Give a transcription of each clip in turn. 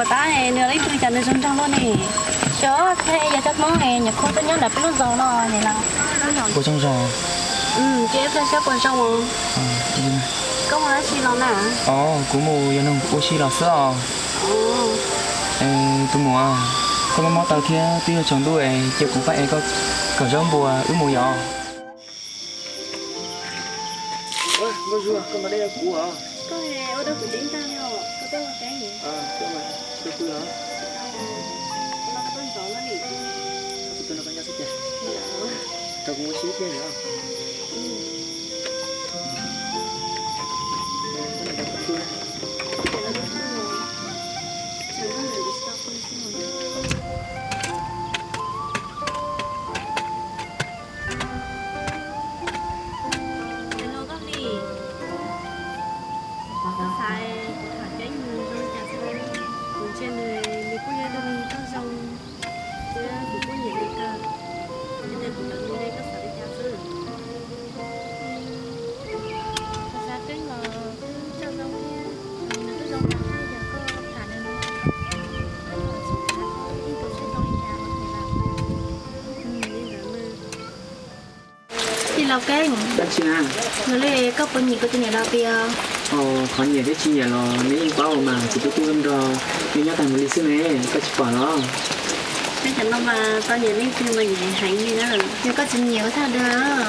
Ua tab nws li ntawd cas nws zoo nraug luaj ne. Xyov thiab, yog cov Hmoob nyuam qhuav tuaj nyob ntawm peb lub zos no ne los. Puas zoo zog? Ces ib pliag saib puas zoo. Koj mus dab tsi los na? Os, kuv mus yos nug ua si los xwb os. Tus muam, koj mob mob taw thiab twb yuav tsaus ntuj es cia kuv pab ev koj kaum zaub npua wb mus yom. Nkauj Zuag, koj ntaus dej rau kuv os. Koj ua rau kuv cev ntag os, koj tuaj los tsev. Tuaj pw los? Koj tuaj ntxov no li. Koj tuaj no koj nyob xwb tiag. Rau kuv ua siab thiab yom. Hello Nkauj Hli, koj xav tham Keeb mus zoo li cas xwb? Kuv ntsia nws, nws kuj yog ib tug neeg txawj zoo, thiab kuv kuj nyiam nws kawg. Yog tias kuv cov nws ne, koj xav li cas xwb? Kuv xav Keeb los kuj txawj zoo thiab, nws kuj zoo tas thiab, yog koj tham nws no, koj tsis tham koj yeej tu siab zoo li cas los thiaj li. Li ntawd mas. Tij laug Keeb, dab tsi na? Ua li koj puas nyiam kuv tus niam laus tiag? Qhov nyiam thiab tsis nyiam los neb yeej paub mas, kuv tus tub nrog neb nyob tag mus li xwb ne, koj tsis pom los? Peb cov no mas tau nyiam leej twg mas nyiam heev li na. Yog koj tsis nyiam ua txhob dag.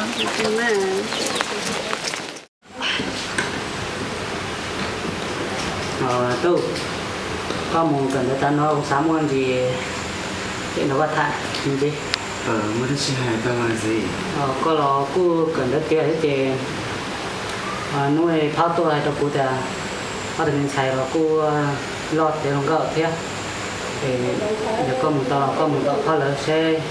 Tub, koj mus kawm ntawv tas no kuv xav muaj ntsis cem nrog koj tham ntxiv. Muaj dab tsi hais tau mas txiv. Koj los kuj kawm ntawv tiav thiab ces hnub phaub tuaj hais rau kuv tias ob tug me ntxhais los kuj loj tiav hluas nkauj thiab. Es yog koj mus tau los koj mus tom phauj lawv seb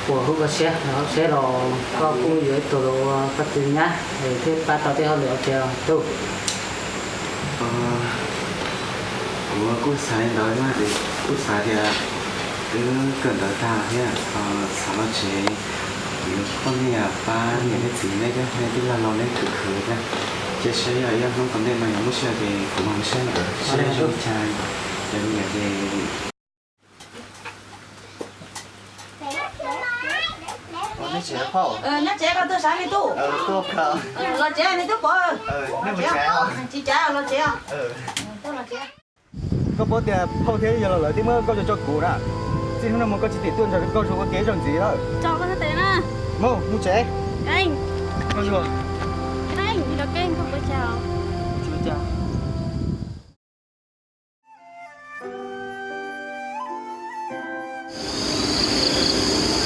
puas hlub koj siab, seb los koj kuj yuav ib tug los ua koj tus nyab es thiaj pab tau tej hauj lwm ua ke os tub. Kuv kuj xav li ntawd mas, kuv xav tias wb kawm ntawv tag thiab xav los tsev, kuv yuav poj niam pab niam thiab txiv neb thiab, neb tij laug laus neb khwv khwv thiab. Cia saib yog ib ob hnub tom ntej no yog muaj sij hawm ces kuv mam mus saib ntawd seb zoo li cas, yog li ntawd ces Nyob tsev koj tuaj saib me tub. Los tsev me tub Pov. Tsis cav los tsev. Koj paub tias phauj thiab yawg laus lawv twb muab nkauj tso tso kuv na. Txij hnub no mus koj tsis tim tuaj nrog nkauj ua ke ib zaug ntxiv lawm. Mus, mus tsev. Nkauj Zuag.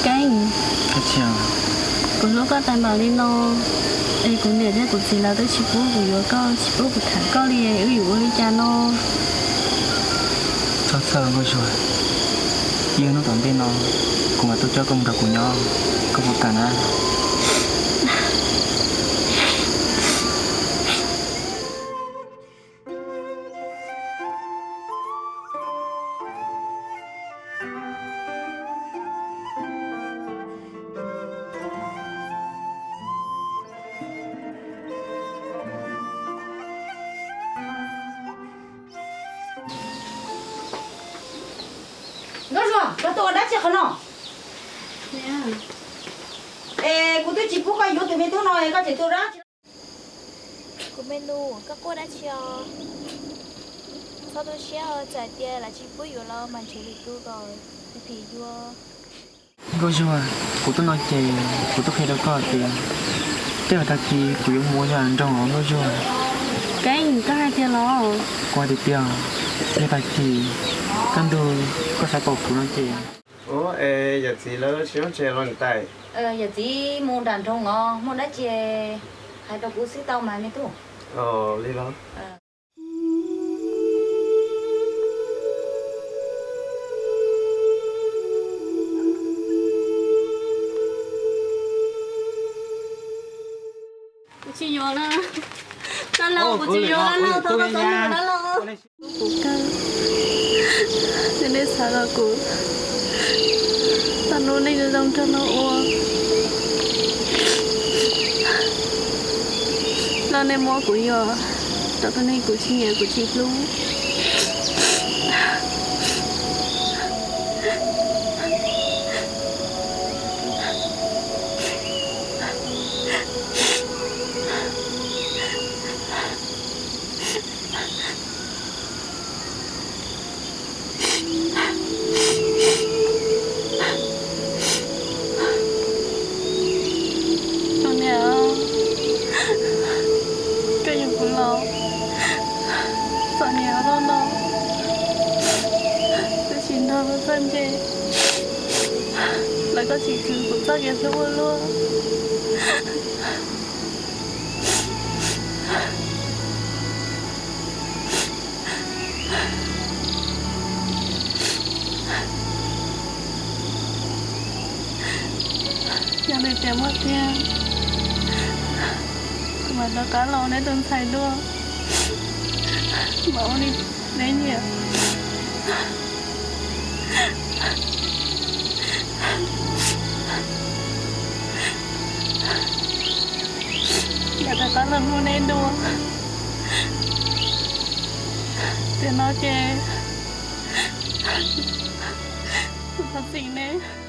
Keeb, kuv hlub koj tas npaum li no, es kuv niam thiab kuv txiv lawv twb tsis pub kuv yuav koj, tsis pub kuv tham koj li, wb yuav ua li cas no? Txhob txhawj Nkauj Zuag, ib hnub tom ntej no kuv mam tuaj coj koj mus nrog kuv nyob, koj puas kam na? Nkauj Zuag, koj tuaj ua dab tsi qhov no? Es kuv twb tsis pub koj yuav tus me tub no es koj tseem tuaj ua dab tsi? Kuv me nus, koj quaj dab tsi os? Txhob tu siab, txawm hais tias lawv tsis pub yuav los mas nrhiav lwm tus kom phim yuav. Nkauj Zuag, kuv tuaj no ces kuv tuaj qhia rau koj tias tej zaum tag kis kuv yuav mus ua yawg nroog os Nkauj Zuag. Keeb, koj hais tiag los? Kuv hais tiag tiag, yog tag kis kaj ntug koj xav pom kuv no ces. Ua, es yawm txiv lawv tsis nyob tsev los niam tais? Yawm txiv mus nram nroog os, muaj dab tsi hais rau kuv xwb tau mas me tub. Li los. Kuv tsis yuav na. Dab laug, kuv tsis yuav dab laug, thov koj txhob nug dab laug. Kuv kawg, nws nej xav los kuv tau hnub nej zoo zoo nrog no ua. Los nej muab kuv yos rau tus neeg kuv tsis nyiam kuv tsis hlub. Koj yug kuv los txom nyem ua luaj no, twb tsis nrog luag txawj ntse, lawv koj tsis khwv kuv txoj kev hlub ua luaj. Yog li tias muaj tiag, kuv mam rov qab los ua neb tus ntxhais dua, mam ua li neb nyiam. Mam rov qab los ua neb dua. Tiam no ces kuv thov txim neb.